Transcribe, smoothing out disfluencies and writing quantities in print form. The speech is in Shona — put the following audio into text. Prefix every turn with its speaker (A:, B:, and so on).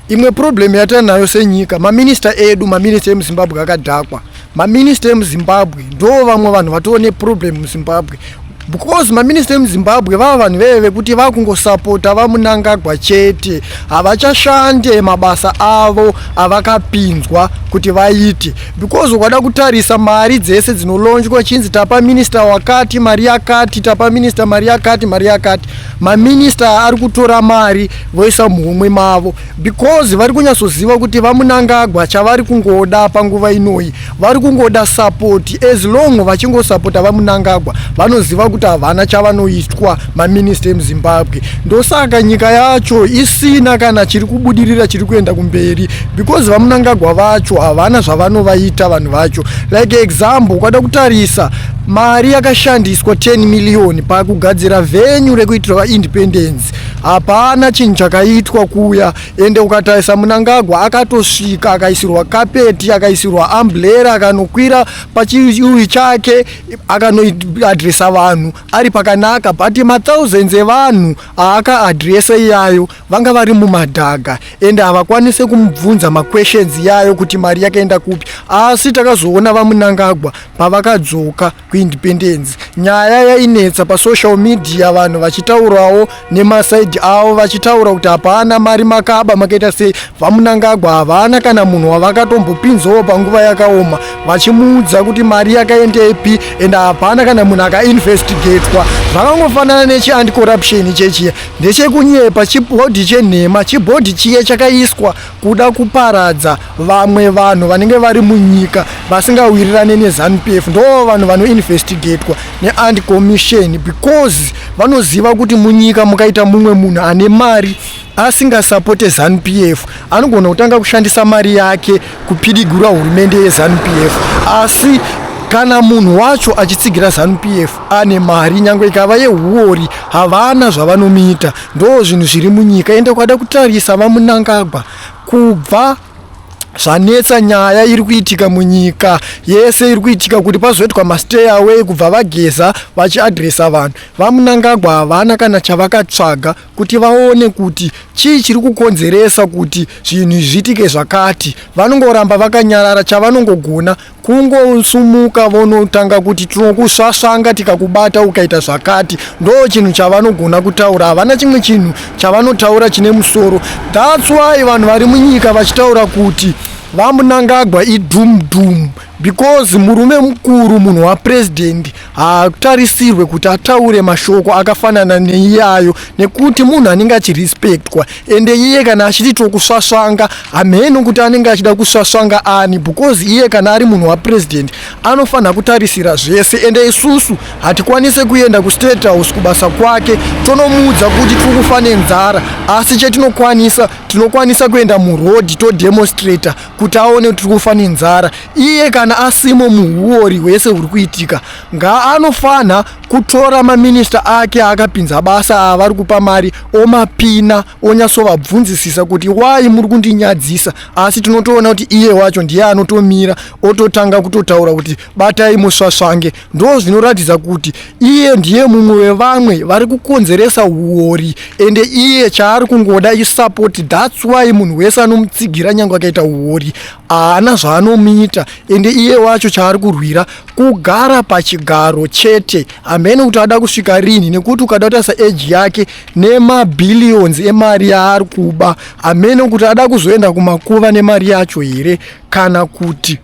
A: Imwe problem yatanayo senyika, maminista edu, maminista emuZimbabwe akadhakwa. Maminista emuZimbabwe ndo vamwe vanhu vatoo neproblem muZimbabwe, because maminista emuZimbabwe vava vanhu veve vekuti vakungosapota vaMunangagwa chete. Havachashande mabasa avo avakapinzwa kuti vaite, because ukada kutarisa mari dzese dzinolonjwa, chinzi tapa minista wakati mari yakati, tapa minista mari yakati, mari yakati, maminista ari kutora mari voisa muhomwe mavo, because vari kunyatsoziva kuti vaMunangagwa chavari kungoda panguva inoyi, vari kungoda support. As long vachingosapota vaMunangagwa, vanoziva kuti havana chavanoitwa maminista emuZimbabwe. Ndosaka nyika yacho isina kana chiri kubudirira, chiri kuenda kumberi, because vaMunangagwa vacho havana zvavanovaita vanhu vacho. Like example, ukada kutarisa mari yakashandiswa, 10 miliyoni pakugadzira venue rekuitira Independence, hapana chinhu chakaitwa kuya. Ende ukatarisa, Munangagwa akatosvika, akaisirwa kapeti, akaisirwa umbrella, akanokwira pachiuyi chake, akanoadresa vanhu ari pakanaka, but mathousands evanhu aakaadresa iyayo vanga vari mumadhaga, ende havakwanise kumubvunza maquestions iyayo kuti mari yakaenda kupi. Asi takazoona vaMunangagwa pavakadzoka kuIndependence, nyaya yainetsa pasocial media, vanhu vachitaurawo nemasaidi avo, vachitaura kuti hapana mari, makaba, makaita sei. VaMunangagwa havana kana munhu wavakatombopinzawo panguva yakaoma vachimuudza kuti mari yakaendepi, ende hapana kana munhu akainvestigatwa. Zvakangofanana nechianti-corruption chechiya, ndechekunyepa, chibhodhi chenhema, chibhodhi chiye chakaiswa kuda kuparadza vamwe vanhu vanenge vari munyika vasingawirirane neZANU PF. Ndo vanhu vanoinvestigatwa neanti-commission, because vanoziva kuti munyika mukaita mumwe munhu ane mari asingasapote ZANU PF, anogona kutanga kushandisa mari yake kupidigura hurumende yeZANU PF. Asi kana munhu wacho achitsigira ZANU PF, ane mari, nyange ikava yehuori, havana zvavanomuita. Ndo zvinhu zviri munyika. Ende ukada kutarisa, vaMunangagwa, kubva zvanetsa nyaya iri kuitika munyika yese, iri kuitika kuti pazoitwa mastay away, kubva vageza vachiadresa vanhu, vaMunangagwa havana kana chavakatsvaga kuti vaone kuti chii chiri kukonzeresa kuti zvinhu zviitike zvakati. Vanongoramba vakanyarara. Chavanongogona kungosumuka vonotanga kuti tinokusvasvanga tikakubata ukaita zvakati. Ndo chinhu chavanogona kutaura, havana chimwe chinhu chavanotaura chine musoro. That's why vanhu vari munyika vachitaura kuti vaMunangagwa idoom doom, because murume mukuru, munhu wapurezidendi, haatarisirwe kuti ataure mashoko akafanana neiyayo, nekuti munhu anenge achirespectwa. Ende iye kana achiti tokusvasvanga, hamheno kuti anenge achida kusvasvanga ani, because iye kana ari munhu wapurezidendi anofanira kutarisira zvese. Ende isusu hatikwanise kuenda kuState House, kubasa kwake, tonomuudza kuti tiri kufa nenzara. Asi chetinokwanisa, tinokwanisa kuenda murodhi todemonstrata kuti aone kuti tiri kufa nenzara. Iye kana asimo muhuori hwese huri kuitika, ngaanofanha kutora maminista ake aakapinza basa, avari kupa mari, omapina, onyatsovabvunzisisa kuti wai muri kundinyadzisa. Asi tinotoona kuti iye wacho ndiye anotomira ototanga kutotaura kuti batai musvasvange. Ndo zvinoratidza kuti iye ndiye mumwe wevamwe vari kukonzeresa uori. Ende iye chaari kungoda isupport. That's why munhu wese anomutsigira, nyange akaita uori, haana zvaanomuita. Ende iye wacho chaari kurwira kugara pachigaro chete. Hamene kuti ada kusvika rini, nekuti ukada kutarisa age yake nemabhillions emari yaari kuba, hamene kuti ada kuzoenda kumakuva nemari yacho here kana kuti.